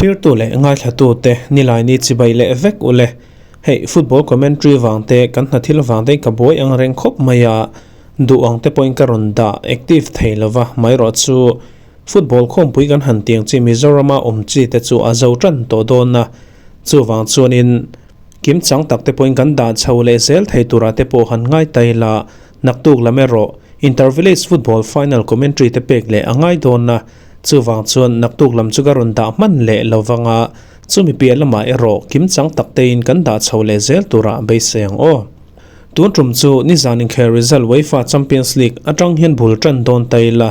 Thlirtu leh ngaithlatute Nilaini chibai leh vek ule. Hei football commentary vang te kan hna thil vang te ka buai ang reng khawp mai a, duh ang te pawhin ka rawn dah active thei lova mai rawh chu football khawmpui kan han tiang chi Mizorama awm chi te chu a zo tan tawh dawn a, chuvang chuanin kim chang tak te pawhin kan dah chho leh zel thei turah te pawh han ngai ta ila naktuk lam erawh Inter Village football final commentary te pek leh a ngai dawn a. Chuvang chuan naktuk lam chu ka rawn dah hman leh lo vang a, chumi piah lamah erawh kimchang tak tein kan dah chho leh zel turah beisei ang aw. Tun tum chu nizan inkhel result UEFA Champions League atang hian bul tan dawn ta ila.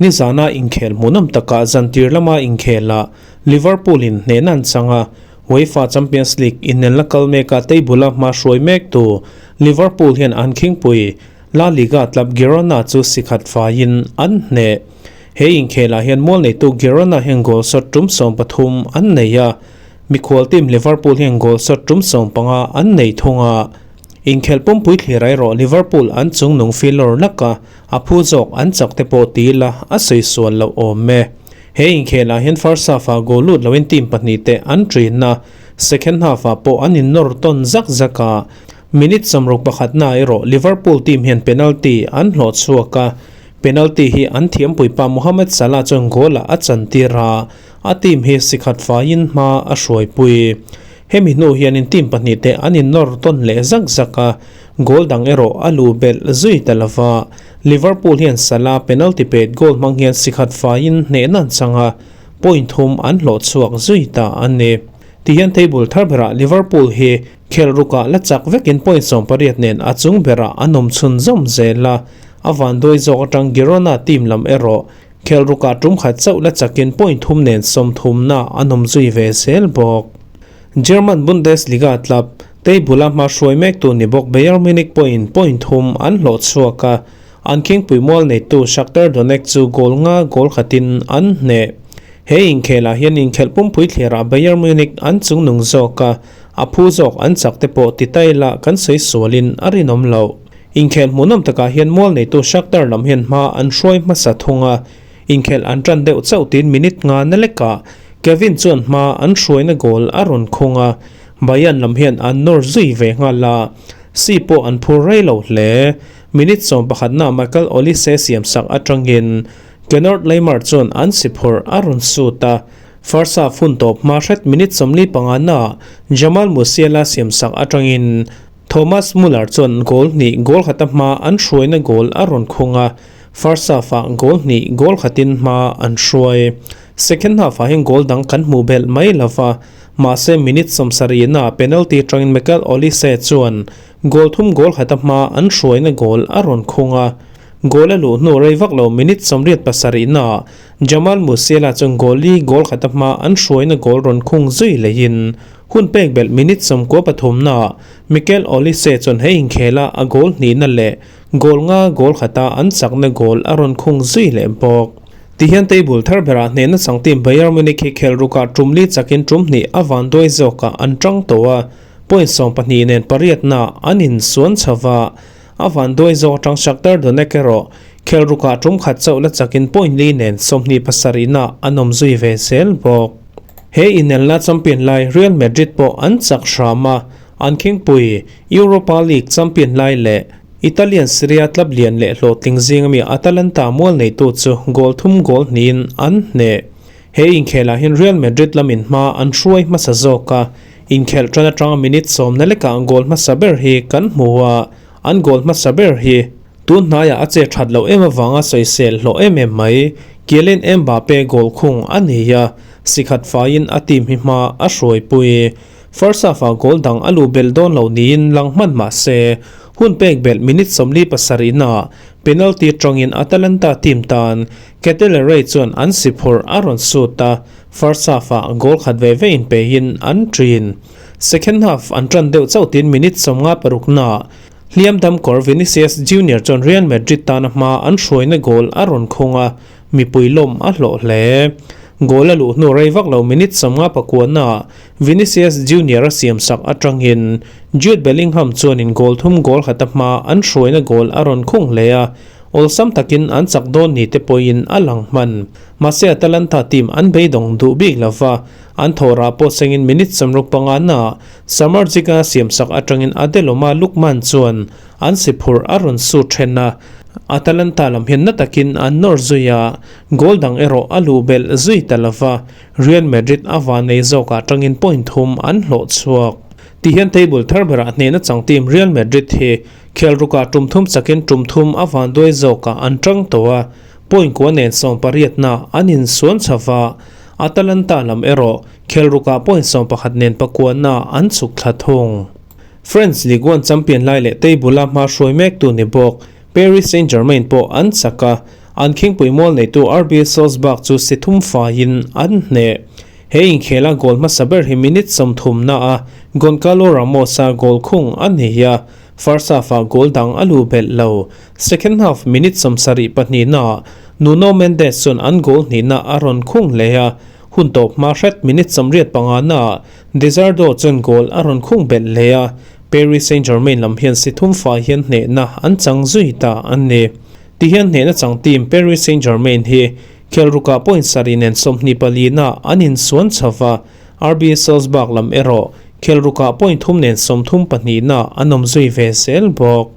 Nizana inkhel hmuhnawm takah zantir lama inkhelah Liverpool in hnehna an chang a, UEFA Champions League inelna kal meka table-a hma hruai mektu Liverpool hian an khingpui La Liga club Girona chu sikhat faiin an hneh. He inkhelah hian mual neitu Girona hian goal shot tum 13 an nei a, mikhual team Liverpool hian goal shot tum 15 an nei thung a. Inkhel pumpui thlir erawh Liverpool an chungnung filawr lak a, a phu zawk an chak te pawh ti ila a sawi sual loh awm e. He inkhelah hian first half-ah goal lut loin team pahnih te an ṭin a, second half-ah pawh an innawr tawn zak zak a, Minute 61 na erawh Liverpool team hian penalty an hlawh chhuak a, penalty hi an thiampuipa Mohamed Salah chuan goal-ah a chantir a, a team hi sikhat faiin hma a hruaipui. Hemi hnu hianin team pahnih te an innawr tawn leh zak zak a, goal dang erawh a lu belh zui ta lova. Liverpool hian Salah penalty pet goal hmang hian sikhat faiin hnehna an chang a, point thum an hlawh chhuak zui ta a ni. Tihian table thar berah Liverpool hi Khel rukah la chak vekin point 18 nen a chung berah an awm chhun zawm zel a, a vanduai zawk atang Girona team lam erawh khel rukah tum khat chauh la chakin point thum nen 30 na an awm zui ve zel bawk. German Bundesliga club table a hma hruai mek tu ni bawk Bayern Munich pawhin point thum an hlawh chhuak a, an khingpui mual neitu Shakhtar Donetsk chu goal nga goal khatin an hneh. He inkhelah hian inkhelh pumpui thlerah Bayern Munich an chungnung zawk a, a phu zawk an chak te pawh ti ta ila kan sawi sualin a rinawm loh. Inkhelh hmuhnawm takah hian mual neitu Shakhtar lam hian hma an hruai hmasa thung a, inkhelh an tan deuh chauh tiin minute nga na lekah Kevin chuan hma an hruaina goal a rawn khung a, Bayern lam hian an nawr zui ve nghal a, si pawh an phur rei lo hle. Minute 11 na Michael Olise siamsak atangin Kenard Lemar chuan an si phurh a rawn sut a, first half hun tawp hma hret minute 45 naah Jamal Musiala siamsak atangin Thomas Muller chuan goal hnih goal khata hma an hruaina goal a rawn khung a, first half-ah goal hnih goal khatin hma an hruai. Second half-ah hian goal dang kan hmuh belh mai lova, mahse minute 70 naah penalty atangin Michael Olise chuan goal thum goal khata hma an hruaina goal a rawn khung a. Goal a luh hnu rei vak lo minute 87 naah Jamal Musiala chuan goal li goal khata hma an hruaina goal rawn khung zui leihin hun pek belh minute 93 naah Mikel Olise chuan he inkhela a goal hnihna leh goal nga goal khata an chakna goal a rawn khung zui leh bawk. Tihian table thar berah hnehna chang team Bayern Munich hi khel rukah tum li chakin tum hnih a vanduai zawkah an tang tawh a, point 12 nen pariatna an insuan chho va. A vanduai zawk atang Shakhtar Donetsk erawh khel rukah tum khat chauh la chakin point li nen 27 na an awm zui ve zel bawk. He inelna champion lai Real Madrid pawh an chak hram a, an khingpui Europa League champion lai leh Italian Serie A club lian leh hlawhtling zing ami Atalanta mual neitu chu goal thum goal hnihin an hneh. He inkhelah hian Real Madrid lamin hma an hruai hmasa zawk a, inkhelh tan atanga minute 10 na lekah goal hmasa ber hi kan hmu a, an goal hmasa ber hi tun hnaiah a che that loh em awanga sawisel hlawh em em mai. Kylian Mbappe goal khung a ni a, sikhat faiin a team hi hma a hruaipui. First half-ah goal dang a lu belh dawn lo niin lang hman mah se, hun pek belh minute 47 na penalty atangin Atalanta team tan Ketelere chuan an si phurh a rawn sut a, first half-ah goal khat ve ve in pehin an ṭin. Second half an ṭan deuh chauh tin minute 56 na hliam dam kawr Vinicius Junior chuan Real Madrid tana hma an hruaina goal a rawn khung a, mipui lawm a hlawh hle. Goal a luh hnu rei vak lo minute 59 na Vinicius Junior a siamsak atangin Jude Bellingham chuanin goal thum goal khata hma an hruaina goal a rawn khung hle a, awlsam takin an chak dawn ni te pawhin a lang hman. Mahse Atalanta team an beidawng duh bik lova, An thawhrah pawh sengin minute 65 naah Samardzic-a siamsak atangin Adeloma Lookman chuan an si phurh a rawn sut then a, Atalanta lam hian na takin an nawr zui a, goal dang erawh a luh belh zui ta lo va, Real Madrid a vanei zawkah tangin point thum an hlawh chhuak. Ti hian table thar berah hnehna chang team Real Madrid hi khel rukah tum thum chakin tum thum a vanduai zawkah an tang tawh a, point kua nen sawmpariatna an insuan chho va, Atalanta lam erawh khel rukah point 11 nen pakuana an chhuk thla thung. French Ligue 1 champion lai leh table a hma hruai mek tu ni bawk Paris Saint-Germain pawh an chak a, an khingpui mual neitu RB Salzburg chu si thum faiin an hneh. He inkhela goal hmasa ber hi minute 30 a Goncalo Ramos-a goal khung a ni a, first half-ah goal dang a luh belh lo. Second half minute 72 naah Nuno Mendes chuan an goal hnihna a rawn khung hle a, hun tawp hma hret minute 85 naah Desardo chuan goal a rawn khung belh hle a, Paris Saint-Germain lam hian si thum fai hian hnehna an chang zui ta a ni. Ti hian hnehna chang team Paris Saint-Germain hi khel rukah point sarih nen 24 na an insuan chho va, RB Salzburg lam erawh khel rukah point thum nen 32 na an awm zui ve zel bawk.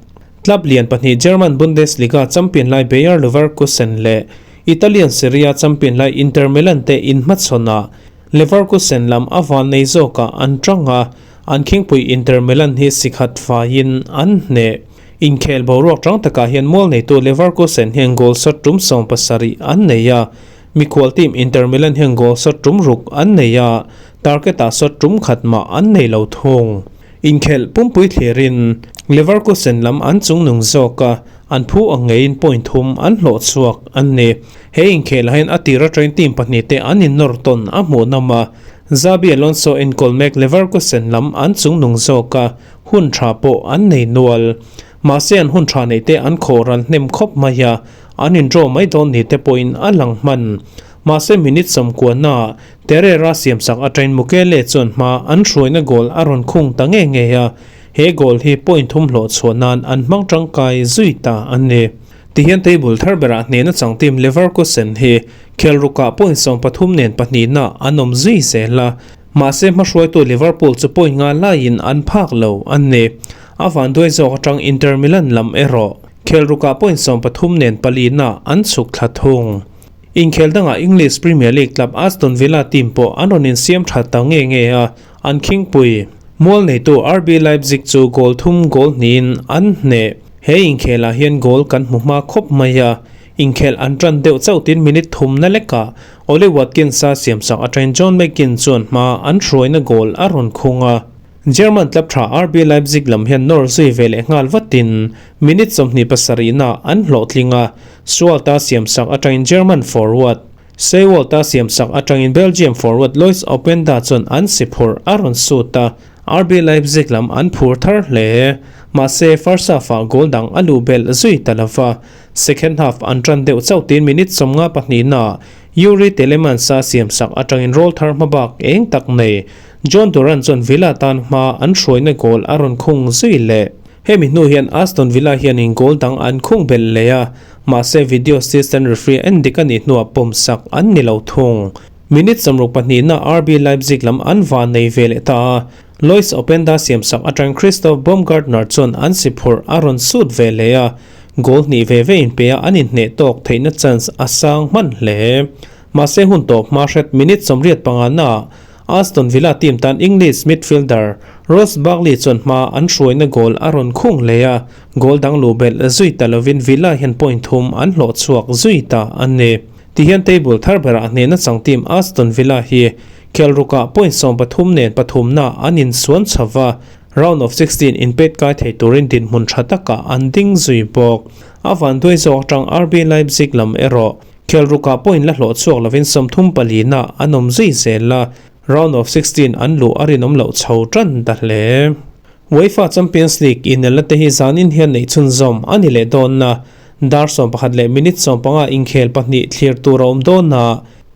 Club lian pahnih German Bundesliga champion lai Bayer Leverkusen leh Italian Serie A champion lai Inter Milan te inhmachhawnah Leverkusen lam a van nei zawkah an tang a, an khingpui Inter Milan hi sikhat faiin an hneh. Inkhel boruak tang takah hian mual neitu Leverkusen hian goal shot tum 17 an nei a, mikhual team Inter Milan hian goal shot tum ruk an nei a, target-ah shot tum khat mah an nei lo thung. Inkhel pumpui thlirin Leverkusen lam an chungnung zawk a, an phu ang ngeiin point thum an hlawh chhuak an ni. He inkhelah hian a tir atangin team pahnih te an innawr tawn a hmuh nawm a, Xabi Alonso enkawl mek Leverkusen lam an chungnung zawk a, hun tha pawh an nei nual. Mahse an hun tha neih te an khawh ral hnem khawp mai a, an indraw mai dawn ni te pawhin a lang hman. Mahse minute 90 naah Terrera siamsak atangin Mukiele chuan hma an hruaina goal a rawn khung ta nge nge a, he goal hi point thum hlawh chhuah nan an hmang tangkai zui ta an ni. Ti hian table thar berah hnehna chang team Leverkusen hi khel rukah point 13 nen pahnihna an awm zui zel a, mahse hmahruaitu Liverpool chu point nga laiin an phak lo an ni. A vanduai zawk atang Inter Milan lam erawh khel rukah point 13 nen palina an chhuk thla thung. Inkhel dangah English Premier League club Aston Villa team pawh an rawn insiam that ta nge nge a, an khingpui. Mual neitu RB Leipzig chu goal thum goal hnihin an hneh. He inkhelah hian goal kan hmu hma khawp mai a, inkhel an tan deuh chauh tin minute thum na lekah Ollie Watkins-a siamsak atangin John McGinn chuan hma an hruaina goal a rawn khung a. German club tha RB Leipzig lam hian nawr zui ve leh nghal vatin minute 27 na an hlawh tling a, Sualta siamsak atangin German forward Seiwalta siamsak atangin Belgium forward Lois Openda chuan an si phurh a rawn sut a, RB Leipzig lam an phur thar hle. Mahse first half-ah goal dang a luh belh zui ta lova, second half an tan deuh chauh tin minute 52 na Youri Tielemans-a siamsak atangin roll thar hmabak eng tak nei Jhon Duran chuan Villa tan hma an hruaina goal a rawn khung zui leh. Hemi hnu hian Aston Villa hianin goal dang an khung belh leh a, mahse video assistant referee en dik a nih hnuah pawmsak an ni lo thung. Minute 62 na RB Leipzig lam an van nei ve leh ta a, Lois Openda siamsak atang Christoph Baumgartner chuan an si phurh a rawn sut ve leh a, goal hnih ve ve in pe a an inhneh tawk theihna chance a sang hman hle. Mahse hun tawp hma hret minute 85 na Aston Villa team tan English midfielder Ross Barkley chuan hma an hruaina goal a rawn khung hle a, goal dang luh belh zui ta lovin Villa hian point thum an hlawh chhuak zui ta an ni. Ti hian table thar berah hnehna chang team Aston Villa hi khel rukah point 13 nen pathum na an insuan chho va, round of 16 inpet kai thei turin dinhmun tha takah an ding zui bawk. A vanduai zawk atang RB Leipzig lam erawh khel rukah point la hlawh chhuak lovin 34 na an awm zui zel a, round of 16 an luh a rinawm loh chho tan ta hle. UEFA Champions League inelna te hi zanin hian nei chhunzawm a ni leh dawn na, dar 11 leh minute 15 inkhel pahnih thlir tur a awm dawn na.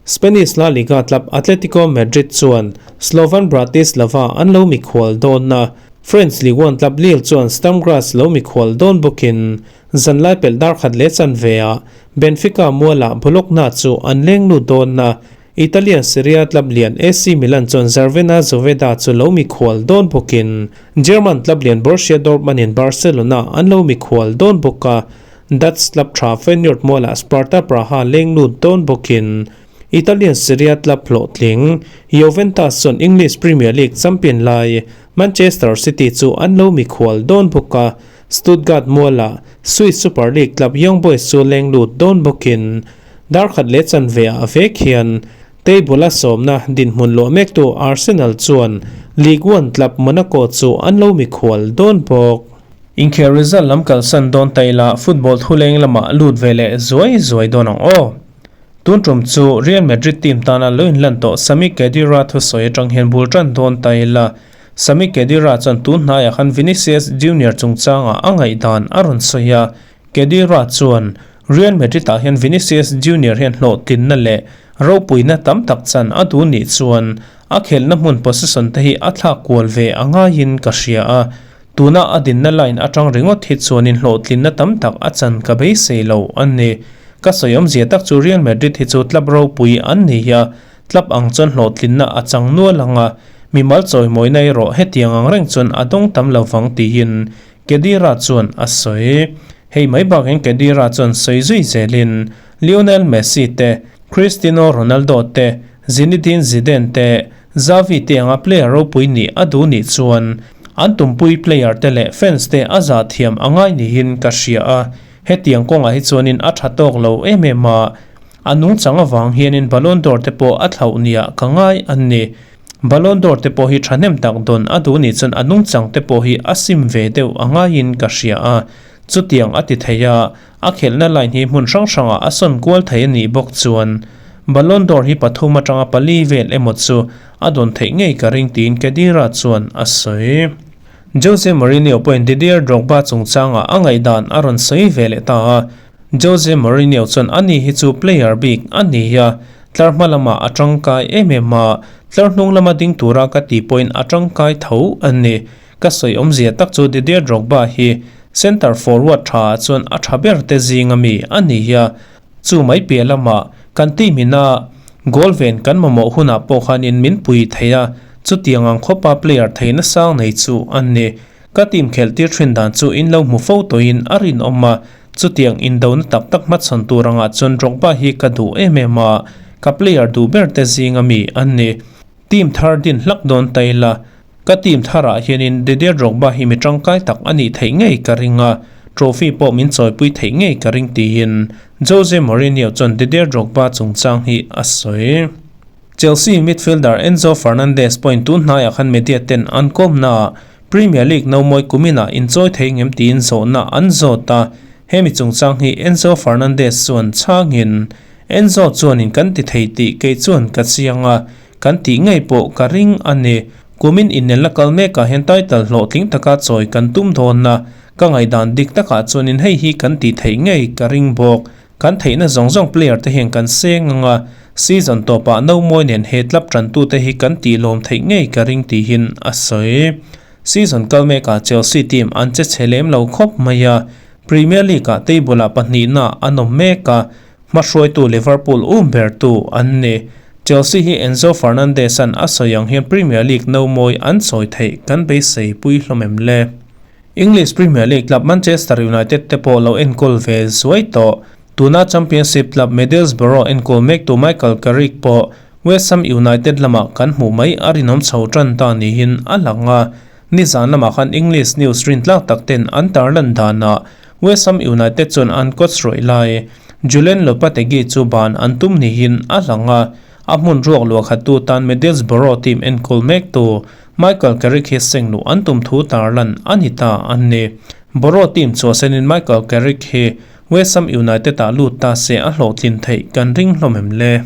Spanish La Liga club Atletico Madrid chuan Slovan Bratislava an lo mikhual dawn na, French Ligue 1 club Lille chuan Sturm Graz lo mikhual dawn bawkin zanlai pelh dar khat leh chan ve a Benfica muala Bologna chu an leng lut dawn na. Italian Serie A club lian AC Milan chuan Crvena Zvezda chu lo mikhual dawn bawkin German club lian Borussia Dortmund in Barcelona an lo mikhual dawn bawk a, Dutch club tha Feyenoord mualah Sparta Praha leng lut dawn bawkin Italian Serie A club hlawhtling Juventus chuan English Premier League champion lai Manchester City chu an lo mikhual dawn bawk a, Stuttgart mualah Swiss Super League club Young Boys chu leng lut dawn bawkin Darkhat leh chanve ah vek hian table a sawmna dinhmun luah mektu Arsenal chuan League One club Monaco chu an lo mikhual dawn bawk. Inkhel result lam kalsan dawn ta ila football thuleng lamah lut ve leh zuai zuai dawn ang aw. Tun tum chu Real Madrid team tana lo inlan tawh Sami Khedira thusawi atang hian bul tan dawn ta ila Sami Khedira chuan tun hnaiah khan Vinicius Junior chungchangah a ngaihdan a rawn sawi a, Khedira chuan Real Madrid-ah hian Vinicius Junior hian hlawhtlinna leh ropuina tam tak chan a duh nih chuan a khelhna hmun position te hi a thlak kual ve a ngaiin ka hria a, tuna a dinna line atang ringawt hi chuanin hlawhtlinna tam tak a chan ka beisei lo a ni. Ka sawi awmzia tak chu Real Madrid hi chu club ropui an ni a, club ang chuan hlawhtlinna a chang nual ang a, mimal chawimawina erawh hetiang ang reng chuan a dawng tam lo vang tiin Khedira chuan a sawi. Hei mai bakin Khedira chuan sawi zui zelin Lionel Messi te, Cristiano Ronaldo te, Zinedine Zidane te, Xavi te anga player ropui nih a duh nih chuan an tumpui player te leh fans te a zah thiam a ngai niin ka hria a, hetiang kawngah hi chuanin a tha tawk lo em em a, a nungchang avang hianin Ballon d'Or te pawh a thlauh niah ka ngai a ni. Ballon d'Or te pawh hi thahnem tak dawn a duh nih chuan a nungchang te pawh hi a sim ve deuh a ngaiin ka hria a, chutiang a ti thei a, a khelhna line hi hmun hrang hrangah a sawn kual thei a nih bawk chuan Ballon d'Or hi pathum atanga pali vel emaw chu a dawn theih ngei ka ring tiin Khedira chuan a sawi. Jose Mourinho pawhin Didier Drogba chungchangah a ngaihdan a rawn sawi ve leh ta a, Jose Mourinho chuan ani hi chu player bik a ni a, Tlar hma lamah a tangkai em em a, tlar hnung lama ding tura ka tih pawhin a tangkai tho a ni. Ka sawi awmzia tak chu Didier Drogba hi centre forward tha ah chuan a tha ber te zing a mi a ni a, chu mai piah lamah kan team ina goal ven kan mamawh hunah pawh khanin min pui thei a, chutiang ang khawpa player theihna sang nei chu a ni. Ka team khelh tir thin dan chu in lo hmu fo tawhin a rinawm a, Chutiang indona tak tak hmachhawn tur angah chuan Drogba hi ka duh em em a, ka player duh ber te zinga mi an ni. Team thar din hlak dawn ta ila, ka team tharah hianin Didier Drogba hi mi tangkai tak a nih theih ngei ka ring a, trophy pawh min chawipui theih ngei ka ring tiin Jose Mourinho chuan Didier Drogba chungchang hi a sawi. Chelsea midfielder Enzo Fernandez pawhin tun hnaiah khan media ten an kawmnaah Premier League nomawi kuminah inchawi thei ngem tiin zawhna an zawt a, hemi chungchang hi Enzo Fernandez chuan chhangin, Enzo chuanin kan ti thei tih kei chuan ka chiang a, kan tih ngei pawh ka ring a ni. Kumin innelna kal mekah hian title hlawhtling taka chawi kan tum dawn a, ka ngaihdan dik takah chuanin hei hi kan tih theih ngei ka ring bawk. Kan theihna zawng zawng player te hian kan seng ang a, season tawpah nomawi nen he club tantute hi kan tih lawm theih ngei ka ring tihin a sawi. Season kal mekah Chelsea team an che chhe lem lo khawp mai a, Premier League-ah table-ah pahnihna an awm mek a, hmahruaitu Liverpool um bertu an ni. Chelsea hi Enzo Fernandez-a'n a sawi ang hian Premier League nomawi an chawi theih kan beisei pui hlawm em le? English Premier League club Manchester United te pawh lo enkawl ve zuai tawh. Tuna Championship club Middlesbrough enkawl mektu Michael Carrick pawh West Ham United lamah kan hmuh mai a rinawm chho tan ta niin a lang a. Nizan lamah khan English news rintlak tak ten an tarlan danah West Ham United chuan an coach rawih lai Julen Lopetegui chu ban an tum niin a lang a. A hmun ruak luah khattu tan Middlesbrough team enkawl mektu Michael Carrick hi seng luh an tum thu tarlan a ni ta a ni. Borough team chhuahsenin Michael Carrick hi West Ham United-ah lut ta se a hlawhtlin theih kan ring hlawm em le?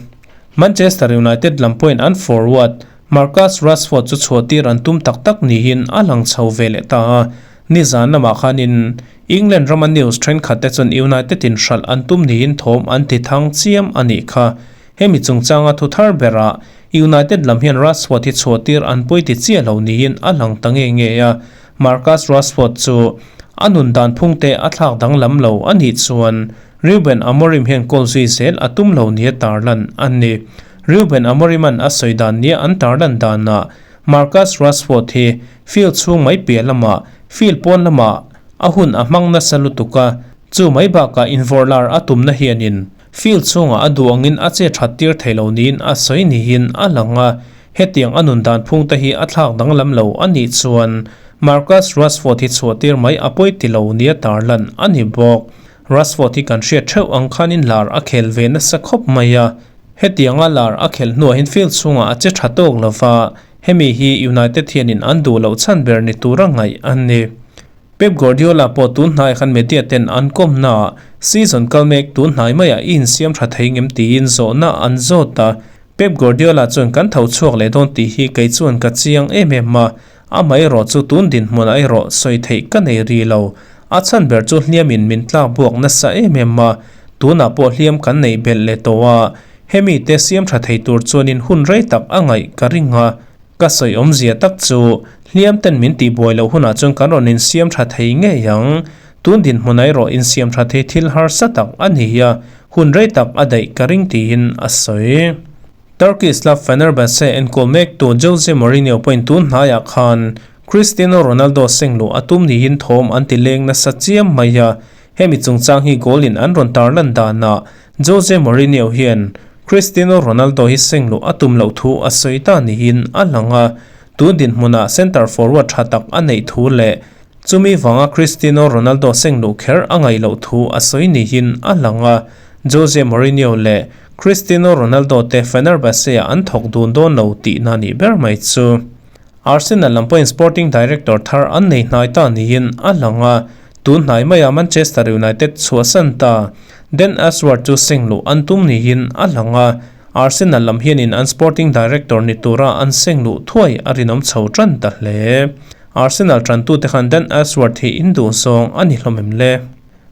Manchester United lam pawhin an forward Marcus Rashford chu chhuahtir an tum tak tak niin a lang chho ve leh ta a. Nizan lamah khanin England rama news thenkhat te chuan United-in hralh an tum niin thawm an ti thang chiam a nih kha. Hemi chungchanga thu thar berah United lam hian Rashford hi chhuahtir an pawi ti chiah lo niin a lang ta nge nge a, Marcus Rashford chu a nun dan phungte a thlak danglam lo a nih chuan Ruben Amorim hian goal zui zel a tum lo nia tarlan a ni. Ruben Amorim-a'n a sawi dan nia an tarlan danah Marcus Rashford hi field chhung mai piah lamah field pawn lamah a hun a hmang nasa lutuk a, chu mai bakah invawrh lar a tumna hianin field chhungah a duh angin a che that tir thei lo niin a sawi niin a lang a. Hetiang a nun dan phung te hi a thlak danglam lo a nih chuan Marcus Rashford hi chhuah tir mai a pawi ti lo nia tarlan a ni bawk. Rashford hi kan hriat theuh ang khanin lar a khel ve nasa khawp mai a. Hetianga lar a khelh hnuah hian field chhungah a che tha tawk lo va, hemi hi United hianin an duh loh chhan ber ni tura ngaih a ni. Pep Guardiola pawh tun hnaiah khan media ten an kawmnaah season kal mek tun hnai maiah i insiam tha thei ngem tiin zawhna an zawt a. Pep Guardiola chuan kan tho chhuak leh dawn tih hi kei chuan ka chiang em em a, amaherawh chu tun dinhmunah erawh sawi theih ka nei ri lo. A chhan ber chu hliamin min tlak buak nasa em em a, tunah pawh hliam kan neih belh leh tawh a, hemi te siam tha thei tur chuanin hun rei tak a ngaih ka ring a. Ka sawi awmzia tak chu hliam ten min tih buai loh hunah chuan kan rawn insiam tha thei ngei ang. Tun dinhmunah erawh insiam tha thei thil harsa tak a ni a, hun rei tak a daih ka ring tiin a sawi. Turkish club Fenerbahce enkawl mektu Jose Mourinho pawhin tun hnaiah khan Cristiano Ronaldo seng luh a tum niin thawm an ti leng nasa chiam mai a, hemi chungchang hi goal in an rawn tarlan danah Jose Mourinho hian Cristiano Ronaldo hi seng luh a tum loh thu a sawi ta niin a lang a, tun dinhmunah centre forward tha tak a neih thu leh chumi vanga Cristiano Ronaldo seng luh kher a ngaih loh thu a sawi niin a lang a, Jose Mourinho leh Cristiano Ronaldo te Fenerbahce-ah an thawk dun dawn lo tihna nih ber mai chu. Arsenal lam pawhin sporting director thar an nei hnai ta niin a lang a, tun hnai maia Manchester United chhuahsan ta Dan Ashworth chu seng luh an tum niin a lang a, Arsenal lam hianin an sporting director ni tura an seng luh thuai a rinawm chho tan ta hle. Arsenal tantute khan Dan Ashworth hi induh zawng a ni hlawm em le?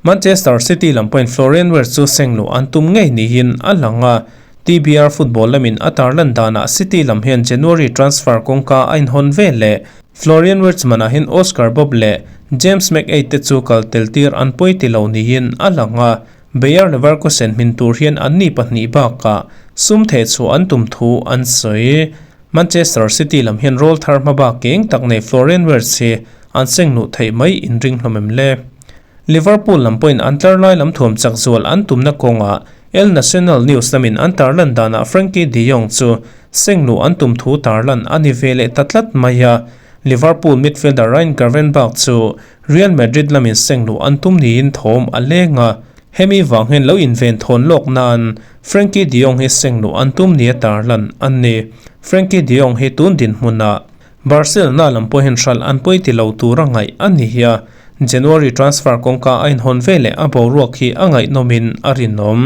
Manchester City lam pawhin Florian Wirtz chu seng luh an tum ngei niin a lang a, TBR football lamin a tarlan danah City lam hian January transfer kawngka a inhawn ve leh. Florian Wirtz manah hian Oscar Bobb leh James McAid te chu kal tel tir an pawi ti lo niin a lang a, Bayer Leverkusen hmin tur hian anni pahnih bakah sum theh chhuah an tum thu an sawi. Manchester City lam hian rawl thar hmabak keng tak nei Florian Wirtz hi an seng luh theih mai inring hlawm em le? Liverpool lam pawhin an tlar lai lam thuam chak zual an tumna kawngah El Nacional News lamin an tarlan danah Frenkie de Jong chu seng luh an tum thu tarlan a ni ve leh ta tlat mai a. Liverpool midfielder Ryan Gravenberch chu Real Madrid lamin seng luh an tum niin thawm a leng a. Hemi vang hian lo inven thawn lawk nan Frenkie de Jong hi seng luh an tum nia tarlan a ni. Frenkie de Jong hi tun dinhmunah Barcelona lam pawhin hralh an pawi ti lo tura ngaih a ni hi a, January transfer kawngka a inhawn ve leh a boruak hi a ngaihnawmin a rinawm.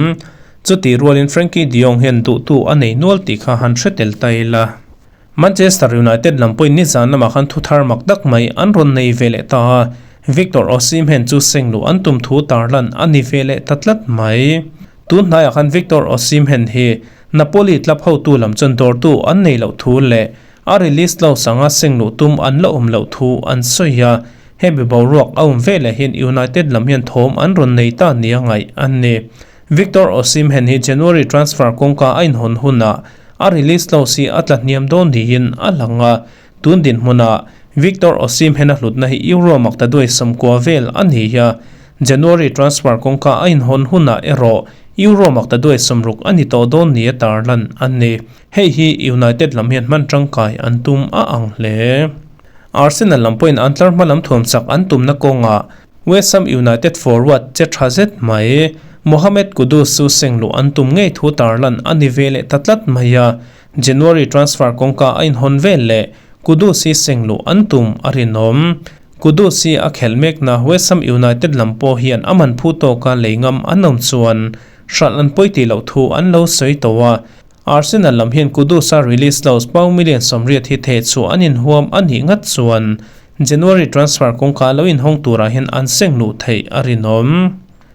Chutih rualin Frenkie de Jong hian duhtu a nei nual tih kha han hre tel ta ila. Manchester United lam pawhin nizan lamah khan thu thar mak tak mai an rawn nei ve leh ta a, Victor Osimhen chu seng luh an tum thu tarlan a ni ve leh ta tlat mai. Tun hnaiah khan Victor Osimhen hi Napoli club hotu lam chuan dawrtu an nei loh thu leh A release lo sanga seng luh tum an la awm loh thu an sawi a, hemi boruak a awm veleh hian United lam hian thawm an rawn nei ta nia ngaih an ni. Victor Osimhen hi January transfer kawngka a inhawn hunah a release clause hi a tla hniam dawn niin a lang a, tun dinhmunah Victor Osimhen a hlutna hi Euro makta duai 90 vel a ni a, January transfer kawngka a inhawn hunah erawh Euro makta duai 60 a ni tawh dawn nia tarlan a ni. Hei hi United lam hian hman tangkai an tum a ang hle. Arsenal lam pawhin an tlar hma lam thuam chak an tumna kawngah West Ham United forward che tha zet mai Mohamed Kudus chu seng luh an tum ngei thu tarlan a ni ve leh ta tlat mai a, January transfer kawngka a inhawn vel leh Kudus hi seng luh an tum a rinawm. Kudus hi a khelh mekna West Ham United lam pawh hian a man phu tawka lei ngam an awm chuan hralh an pawi tih loh thu an lo sawi tawh a, Arsenal lam hian Kudus-a release clause pau million 80 hi theh chhuah an inhuam a nih ngat chuan January transfer kawngka lo inhawng turah hian an seng luh theih a rinawm.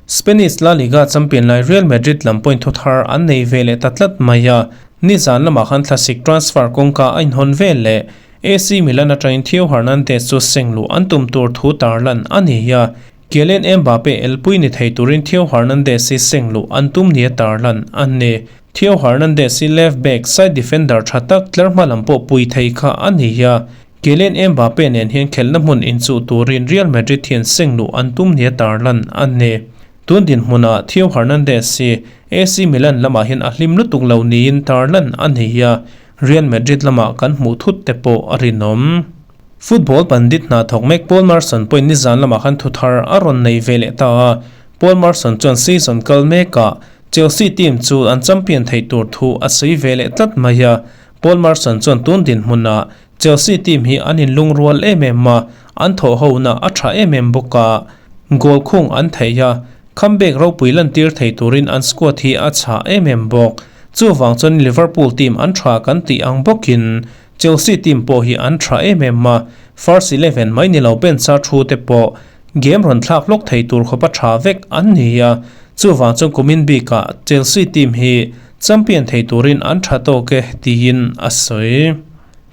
Spanish La Liga champion lai Real Madrid lam pawhin thu thar an nei ve leh ta tlat mai a, nizan lamah khan thlasik transfer kawngka a inhawn vel leh AC Milan atangin Theo Hernandez chu seng luh an tum tur thu tarlan a ni a, Kylian Mbappe elpui ni thei turin Theo Hernandez hi seng luh an tum nia tarlan a ni. Theo Hernandez hi left back, side defender tha tak tlar hma lam pawh pui thei kha a ni a. Kylian Mbappe nen hian khelhna hmun inchuh turin Real Madrid hian seng luh an tum nia tarlan a ni. Tun dinhmunah Theo Hernandez hi AC Milan lamah hian a hlim lutuk lo niin tarlan a ni a, Real Madrid lamah kan hmuh thut te pawh a rinawm. Football pandit hna thawk mek Paul Merson pawhin nizan lamah khan thu thar a rawn nei ve leh ta a, Paul Merson chuan season kal mekah Chelsea team chu an champion theih tur thu a sawi ve leh tlat mai a, Paul Merson chuan tun dinhmunah Chelsea team hi an inlungrual em em a, an thawhhona a tha em em bawk a, goal khung an thei a, comeback ropui lantir thei turin an squad hi a chhah em em bawk. Chuvang chuan Liverpool team an tha kan tih ang bawkin Chelsea team pawh hi an tha em em a, first 11 mai ni lo bench-a thu te pawh game rawn thlak hlawk thei tur khawpa tha vek an ni a, chuvang chuan kumin bikah Chelsea team hi champion thei turin an tha tawk e tiin a sawi.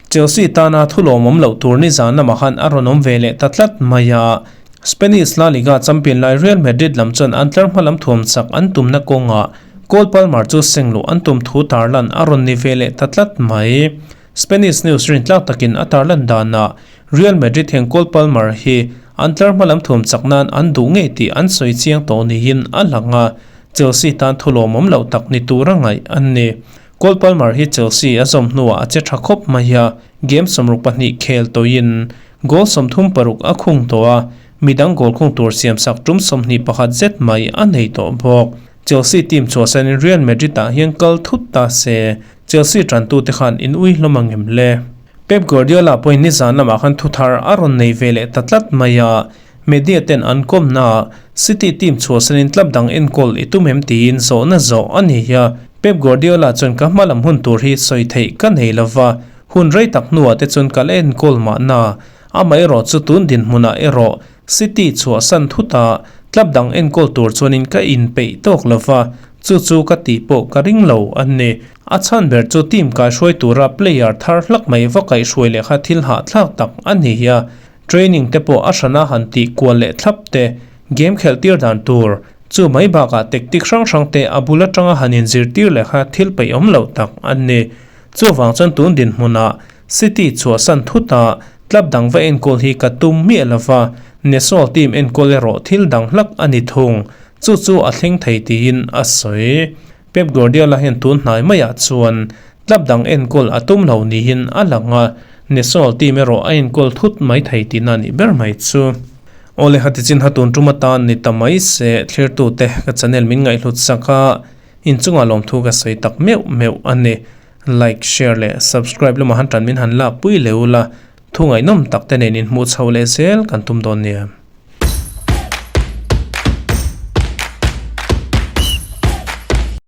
Chelsea tana thu lawmawm loh tur nizan lamah khan a rawn awm ve leh ta tlat mai a, Spanish La Liga champion lai Real Madrid lam chuan an tlar hma lam thuam chak an tumna kawngah Cole Palmer chu seng luh an tum thu tarlan a rawn ni ve leh ta tlat mai. Spanish news rintlak takin a tarlan danah Real Madrid hian Cole Palmer hi an tlar hma lam thuam chak nan an duh ngei tih an sawi chiang tawh niin a lang a, Chelsea tan thu lawmawm loh tak ni tura ngaih an ni. Cole Palmer hi Chelsea a zawm hnuah a che tha khawp mai a, game 62 khel tawhin goal 36 a khung tawh a, midang goal khung tur siamsak tum 21 zet mai a nei tawh bawk. Chelsea team chhuahsanin Real Madrid ah hian kal thut ta se, Chelsea tantute khan in ui hlawm ang em le? Pep Guardiola pawhin nizan lamah khan thuthar a rawn nei ve leh ta tlat mai a, Media ten an kawmna City team chhuahsanin club dang enkawl i tum em tiin zawhna zawh a ni a. Pep Guardiola chuan ka hma lam hun tur hi sawi theih ka nei lova, hun rei tak hnuah te chuan ka la enkawl mahna. Amaherawh chu tun dinhmunah erawh City chhuahsan thuta club dang enkawl tur chuanin ka inpeih tawk lova, chu chu ka tih pawh ka ring lo a ni. A chhan ber chu team kaihruai tura player thar hlak mai va kaihhruai leh kha thil hahthlak tak a ni a. Training te pawh a hrana han tih kual leh thlap te, game khelh tir dan tur, chu mai bakah tactic hrang hrang te a bul atanga han inzirtir leh kha thil peih awm loh tak a ni. Chuvang chuan tun dinhmunah City chhuahsan thuta club dang va enkawl hi ka tum miah lova, National team enkawl erawh thil dang hlak a ni thung, chu chu a thleng thei tiin a sawi. Pep Guardiola hian tun hnai maiah chuan Club dang enkawl a tum lo niin a lang a, national team erawh a enkawl thut mai thei tihna a nih ber mai chu. Awle hati chin ha tun tum atan ni ta mai se thlirtute ka channel min ngaihhlut sak a, inchungah lawmthu ka sawi tak meuh meuh a ni. Like, share leh subscribe lamah han tan min han lak pui leh ula, thu ngaihnawm tak te nen inhmuh chho leh zel kan tum dawn nia.